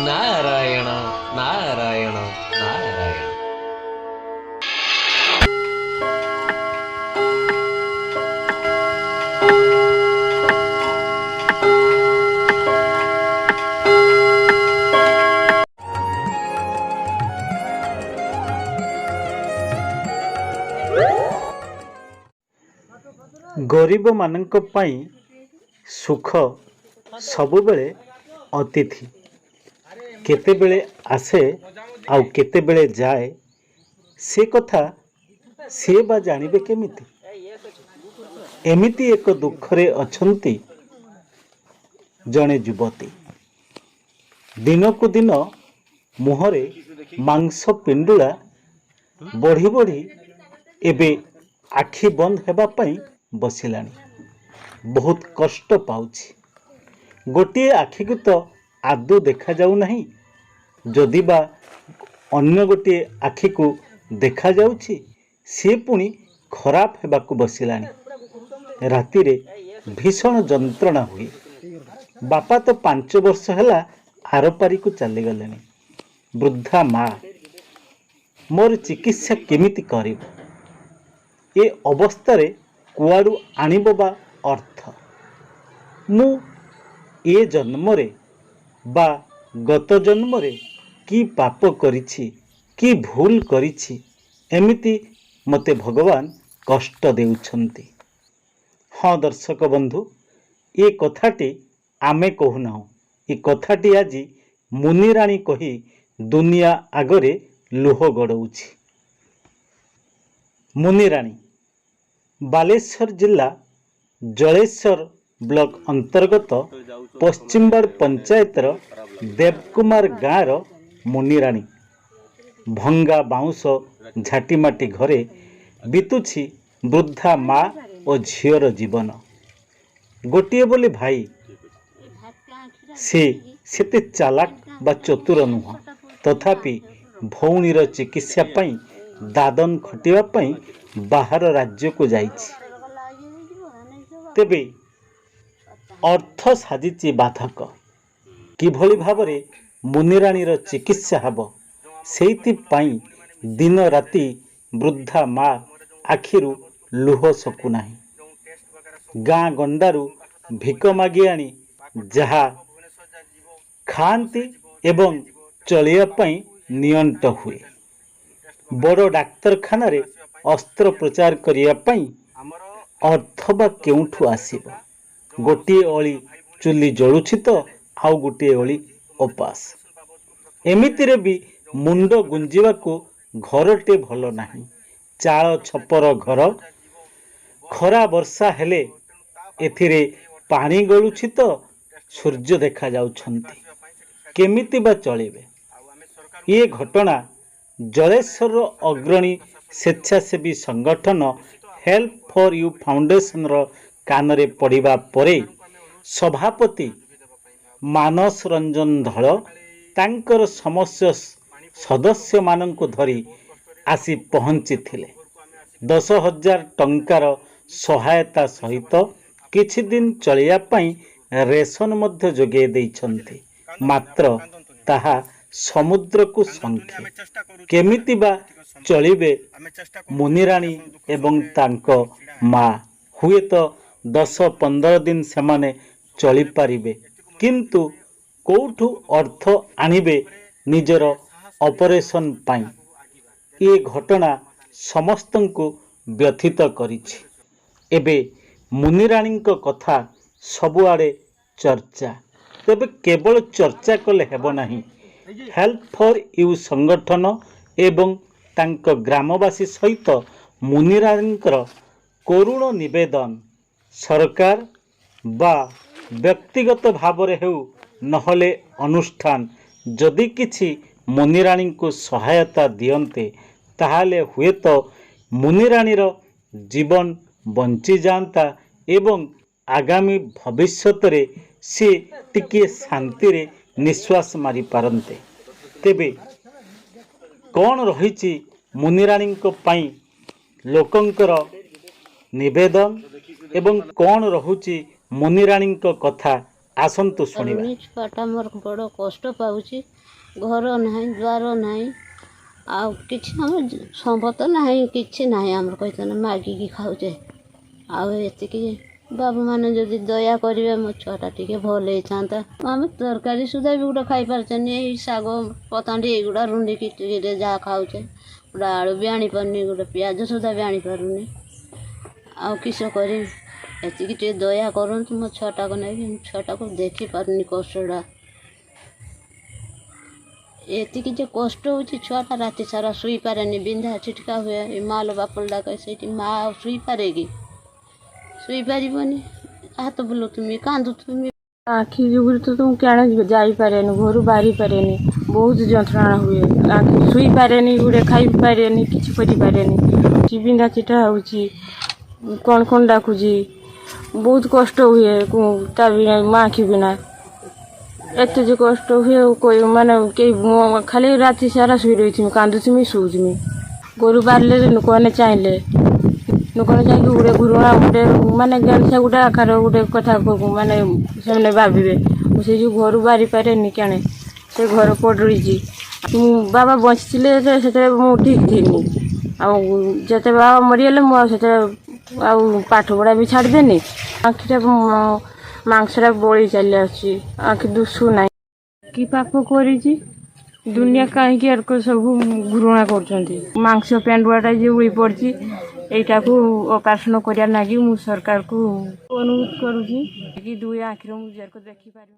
ନାରାୟଣ ନାରାୟଣ ନାରାୟଣ। ଗରିବମାନଙ୍କ ପାଇଁ ସୁଖ ସବୁବେଳେ ଅତିଥି। କେତେବେଳେ ଆସେ ଆଉ କେତେବେଳେ ଯାଏ, ସେ କଥା ସିଏ ବା ଜାଣିବେ କେମିତି? ଏମିତି ଏକ ଦୁଃଖରେ ଅଛନ୍ତି ଜଣେ ଯୁବତୀ। ଦିନକୁ ଦିନ ମୁହଁରେ ମାଂସ ପିଣ୍ଡୁଳା ବଢ଼ି ବଢ଼ି ଏବେ ଆଖି ବନ୍ଦ ହେବା ପାଇଁ ବସିଲାଣି। ବହୁତ କଷ୍ଟ ପାଉଛି। ଗୋଟିଏ ଆଖିକୁ ତ ଆଦୌ ଦେଖାଯାଉ ନାହିଁ, ଯଦି ବା ଅନ୍ୟ ଗୋଟିଏ ଆଖିକୁ ଦେଖାଯାଉଛି, ସିଏ ପୁଣି ଖରାପ ହେବାକୁ ବସିଲାଣି। ରାତିରେ ଭୀଷଣ ଯନ୍ତ୍ରଣା ହୁଏ। ବାପା ତ 5 ବର୍ଷ ହେଲା ଆରପାରିକୁ ଚାଲିଗଲେଣି। ବୃଦ୍ଧା ମା ମୋର ଚିକିତ୍ସା କେମିତି କରିବ? ଏ ଅବସ୍ଥାରେ କୁଆଡ଼ୁ ଆଣିବ ବା ଅର୍ଥ? ମୁଁ ଏ ଜନ୍ମରେ ବା ଗତ ଜନ୍ମରେ କି ପାପ କରିଛି, କି ଭୁଲ କରିଛି, ଏମିତି ମୋତେ ଭଗବାନ କଷ୍ଟ ଦେଉଛନ୍ତି? ହଁ ଦର୍ଶକ ବନ୍ଧୁ, ଏ କଥାଟି ଆମେ କହୁନାହୁଁ, ଏ କଥାଟି ଆଜି ମୁନିରାଣୀ କହି ଦୁନିଆ ଆଗରେ ଲୁହ ଗଡ଼ଉଛି। ମୁନିରାଣୀ ବାଲେଶ୍ୱର ଜିଲ୍ଲା ଜଳେଶ୍ୱର ବ୍ଲକ ଅନ୍ତର୍ଗତ ପଶ୍ଚିମବାଡ଼ ପଞ୍ଚାୟତର ଦେବକୁମାର ଗାଁର ମୁନିରାଣୀ। ଭଙ୍ଗା ବାଉଁଶ ଝାଟିମାଟି ଘରେ ବିତୁଛି ବୃଦ୍ଧା ମା ଓ ଝିଅର ଜୀବନ। ଗୋଟିଏ ବୋଲି ଭାଇ, ସେ ସେତେ ଚାଲାକ ବା ଚତୁର ନୁହଁ, ତଥାପି ଭଉଣୀର ଚିକିତ୍ସା ପାଇଁ ଦାଦନ ଖଟିବା ପାଇଁ ବାହାର ରାଜ୍ୟକୁ ଯାଇଛି। ତେବେ ଅର୍ଥ ସାଜିଛି ବାଧକ। କିଭଳି ଭାବରେ ମୁନିରାଣୀର ଚିକିତ୍ସା ହେବ, ସେଇଥିପାଇଁ ଦିନ ରାତି ବୃଦ୍ଧା ମା ଆଖିରୁ ଲୁହ ଶକୁନାହିଁ। ଗାଁ ଗଣ୍ଡାରୁ ଭିକ ମାଗି ଆଣି ଯାହା ଖାଆନ୍ତି ଏବଂ ଚଳିବା ପାଇଁ ନିଅଣ୍ଟ ହୁଏ। ବଡ଼ ଡାକ୍ତରଖାନାରେ ଅସ୍ତ୍ରୋପଚାର କରିବା ପାଇଁ ଅର୍ଥ ବା କେଉଁଠୁ ଆସିବ? ଗୋଟିଏ ଓଳି ଚୁଲି ଜଳୁଛି ତ ଆଉ ଗୋଟିଏ ଓଳି ଓପାସ। ଏମିତିରେ ବି ମୁଣ୍ଡ ଗୁଞ୍ଜିବାକୁ ଘରଟେ ଭଲ ନାହିଁ। ଚାଳ ଛପର ଘର, ଖରା ବର୍ଷା ହେଲେ ଏଥିରେ ପାଣି ଗଳୁଛି ତ ସୂର୍ଯ୍ୟ ଦେଖାଯାଉଛନ୍ତି। କେମିତି ବା ଚଳିବେ? ଏ ଘଟଣା ଜଳେଶ୍ୱରର ଅଗ୍ରଣୀ ସ୍ୱେଚ୍ଛାସେବୀ ସଂଗଠନ ହେଲ୍ପ ଫର୍ you ଫାଉଣ୍ଡେସନର କାନରେ ପଡ଼ିବା ପରେ ସଭାପତି ମାନସ ରଞ୍ଜନ ଧଳ ତାଙ୍କର ସମସ୍ତ ସଦସ୍ୟମାନଙ୍କୁ ଧରି ଆସି ପହଞ୍ଚିଥିଲେ। 10,000 ଟଙ୍କାର ସହାୟତା ସହିତ କିଛି ଦିନ ଚଳିବା ପାଇଁ ରେସନ ମଧ୍ୟ ଯୋଗାଇ ଦେଇଛନ୍ତି। ମାତ୍ର ତାହା ସମୁଦ୍ରକୁ ଶଙ୍ଖେ। କେମିତି ବା ଚଳିବେ ମୁନିରାଣୀ ଏବଂ ତାଙ୍କ ମା? ହୁଏତ 10-15 ଦିନ ସେମାନେ ଚଳିପାରିବେ, କିନ୍ତୁ କେଉଁଠୁ ଅର୍ଥ ଆଣିବେ ନିଜର ଅପରେସନ୍ ପାଇଁ? ଏ ଘଟଣା ସମସ୍ତଙ୍କୁ ବ୍ୟଥିତ କରିଛି। ଏବେ ମୁନିରାଣୀଙ୍କ କଥା ସବୁଆଡ଼େ ଚର୍ଚ୍ଚା। ତେବେ କେବଳ ଚର୍ଚ୍ଚା କଲେ ହେବ ନାହିଁ, ହେଲ୍ପ ଫର୍ you ସଂଗଠନ ଏବଂ ତାଙ୍କ ଗ୍ରାମବାସୀ ସହିତ ମୁନିରାଣୀଙ୍କର କରୁଣ ନିବେଦନ, ସରକାର ବା ବ୍ୟକ୍ତିଗତ ଭାବରେ ହେଉ ନହେଲେ ଅନୁଷ୍ଠାନ ଯଦି କିଛି ମୁନିରାଣୀଙ୍କୁ ସହାୟତା ଦିଅନ୍ତେ, ତାହେଲେ ହୁଏତ ମୁନିରାଣୀର ଜୀବନ ବଞ୍ଚିଯାଆନ୍ତା ଏବଂ ଆଗାମୀ ଭବିଷ୍ୟତରେ ସିଏ ଟିକିଏ ଶାନ୍ତିରେ ନିଶ୍ୱାସ ମାରିପାରନ୍ତେ। ତେବେ କ'ଣ ରହିଛି ମୁନିରାଣୀଙ୍କ ପାଇଁ ଲୋକଙ୍କର ନିବେଦନ ଏବଂ କ'ଣ ରହୁଛି ମୁନିରାଣୀଙ୍କ କଥା, ଆସନ୍ତୁ ଶୁଣିବା। ପାରୁନି। ଛୁଆଟା ମୋର ବଡ଼ କଷ୍ଟ ପାଉଛି। ଘର ନାହିଁ, ଦ୍ୱାର ନାହିଁ, ଆଉ କିଛି ଆମର ସମ୍ପତ୍ତି ନାହିଁ, କିଛି ନାହିଁ ଆମର। କହିଥାନ୍ତି ମାଗିକି ଖାଉଛେ। ଆଉ ଏତିକି ବାବୁମାନେ ଯଦି ଦୟା କରିବେ, ମୋ ଛୁଆଟା ଟିକେ ଭଲ ହେଇଥାନ୍ତା। ଆମେ ତରକାରୀ ସୁଦ୍ଧା ବି ଗୋଟେ ଖାଇପାରୁଛେନି। ଏଇ ଶାଗ ପତାଣ୍ଡି ଏଇଗୁଡ଼ା ରୁଣ୍ଡିକି ଟିକେ ଯାହା ଖାଉଛେ। ଗୋଟେ ଆଳୁ ବି ଆଣିପାରୁନି, ଗୋଟେ ପିଆଜ ସୁଦ୍ଧା ବି ଆଣିପାରୁନି। ଆଉ କିସ କରିବି? ଏତିକି ଟିକେ ଦୟା କରନ୍ତୁ ମୋ ଛୁଆଟାକୁ ନେଇକି। ମୁଁ ଛୁଆଟାକୁ ଦେଖିପାରୁନି କଷ୍ଟଟା। ଏତିକି ଯେ କଷ୍ଟ ହେଉଛି, ଛୁଆଟା ରାତି ସାରା ଶୋଇପାରେନି, ବିନ୍ଧା ଛିଟକା ହୁଏ। ଏ ମାଲୋ ବାପଲ ଡାକେ। ସେଇଠି ମା ଆଉ ଶୋଇପାରେ କି? ଶୋଇପାରିବନି। ହାତ ବୁଲଉଥିମି, କାନ୍ଦୁଥିମି। ଆଖି ଯୋଗୁରୁ ତ ମୁଁ କେଣେ ଯାଇପାରେନି, ଘରୁ ବାହାରି ପାରେନି। ବହୁତ ଯନ୍ତ୍ରଣା ହୁଏ। ଆଖି ଶୋଇପାରେନି, ଗୋଟେ ଖାଇପାରେନି, କିଛି କରିପାରେନି। ବିନ୍ଧା ଚିଟା ହେଉଛି, କ'ଣ କ'ଣ ଡାକୁଛି। ବହୁତ କଷ୍ଟ ହୁଏ ତା ବିନା, ମୋ ଆଖି ବିନା ଏତେ ଯେ କଷ୍ଟ ହୁଏ କହି ମାନେ କେହି। ମୁଁ ଖାଲି ରାତି ସାରା ଶୋଇ ରହିଥିମି, କାନ୍ଦୁଥିମି, ଶୋଉଥିମି। ଗୋରୁ ବାରିଲେ ଲୋକମାନେ ଚାହିଁଲେ, ଲୋକମାନେ ଯାଇକି ଗୋଟେ ଘୃଣା, ଗୋଟେ ମାନେ ସେ ଗୋଟେ ଆକାର ଗୋଟେ କଥା ମାନେ ସେମାନେ ଭାବିବେ। ମୁଁ ସେଇ ଯୋଉ ଘରୁ ବାହାରି ପାରେନି କେଣେ, ସେ ଘର ପଡ଼ିଛି। ମୁଁ ବାବା ବଞ୍ଚିଥିଲେ ସେତେବେଳେ ମୁଁ ଠିକ୍ ଥିନି। ଆଉ ଯେତେ ବାବା ମରିଗଲେ, ମୁଁ ଆଉ ସେତେବେଳେ ଆଉ ପାଠ ପଢ଼ା ବି ଛାଡ଼ିଦେନି। ଆଖିଟା ମାଂସଟା ବଳି ଚାଲି ଆସୁଛି, ଆଖି ଦୁଶୁ ନାହିଁ। କି ପାପ କରିଛି? ଦୁନିଆ କାହିଁକି ଆରକ ସବୁ ଘୃଣା କରୁଛନ୍ତି? ମାଂସ ପେଣ୍ଡୁଆଟା ଯେ ଉଳି ପଡ଼ିଛି, ଏଇଟାକୁ ଅପରେସନ କରିବା ଲାଗି ମୁଁ ସରକାରକୁ ଅନୁରୋଧ କରୁଛି କି ଦୁଇ ଆଖିର ମୁଁ ଦେଖିପାରିବି।